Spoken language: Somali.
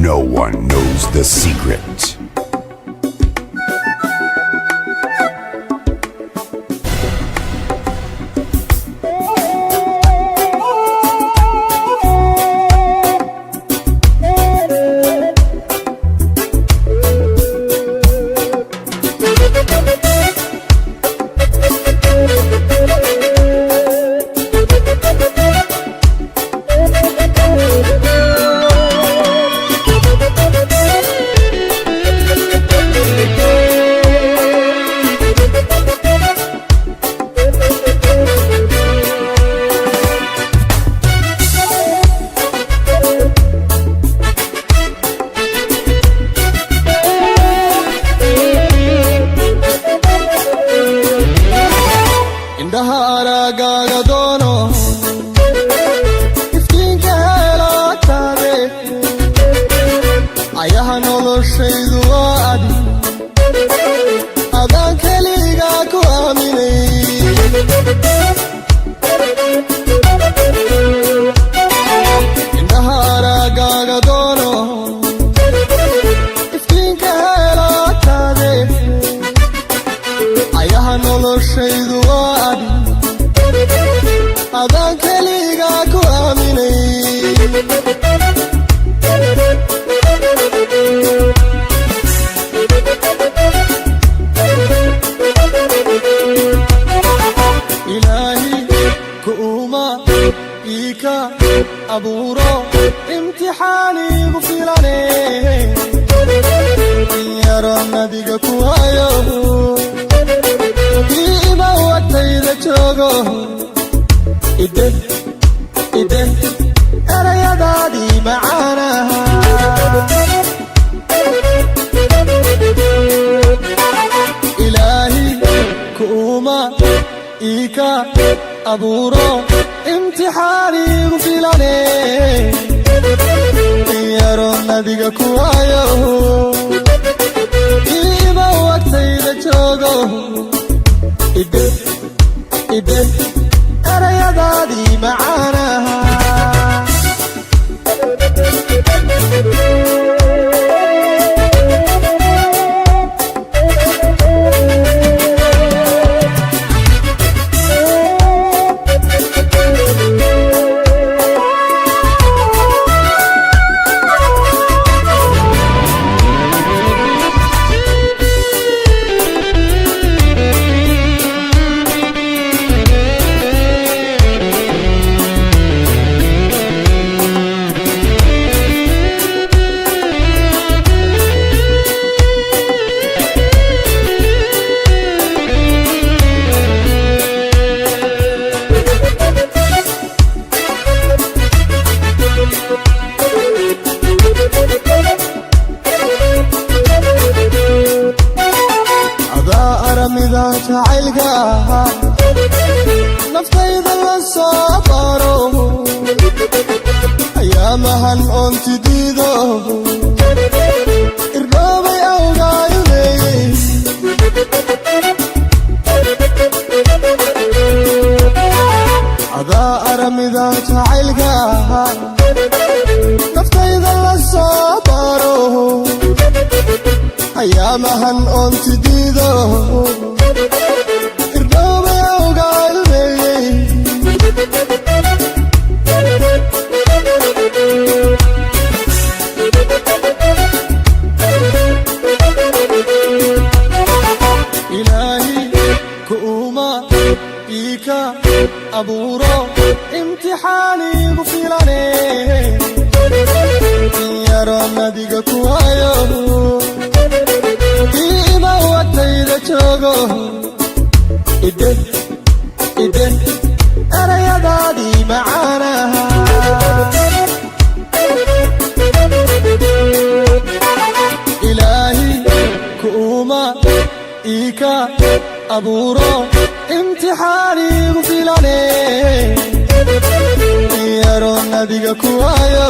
No one knows the secret. Indhaha araagaaga doono, iftiinka heelaataade, ayaha noloshaydu waa adi, adaan keligaa ku aaminay. Indhaha araagaaga doono, iftiinka heelaataade, ayaha noloshaydu waa adi, adaan keligaa ku aaminay. Ilaahi kuuma iika abuuro imtixaanigu filane, in yaro nadiga ku hayo, iima wagtayda joogo, ide ide erayadaadii macaanaha. Ilaahi kuuma iika abuuro imtixaanigu filane, in yaro nadiga ku hayo, iima wagtayda joogo, ide ide erayadaadii macaanaha. Adaa aramida jacaylka ahaa, naftayda la soo baro, ayaamahan oontidiido irdhoobay awgaayoleeyey. Adaa aramida jacaylka ahaa, naftayda la soo baro, ayaamahan oontidiido irdhoobay awgaayoleeyey. Ilaahi kuuma iika abuuro imtixaanigu filane, in yaro nadiga ku hayo, iima wagtayda joogo, ide ide erayadaadii macaanaha. Ilaahi kuuma iika abuuro imtixaanigu filane, in yaro nadiga ku hayo,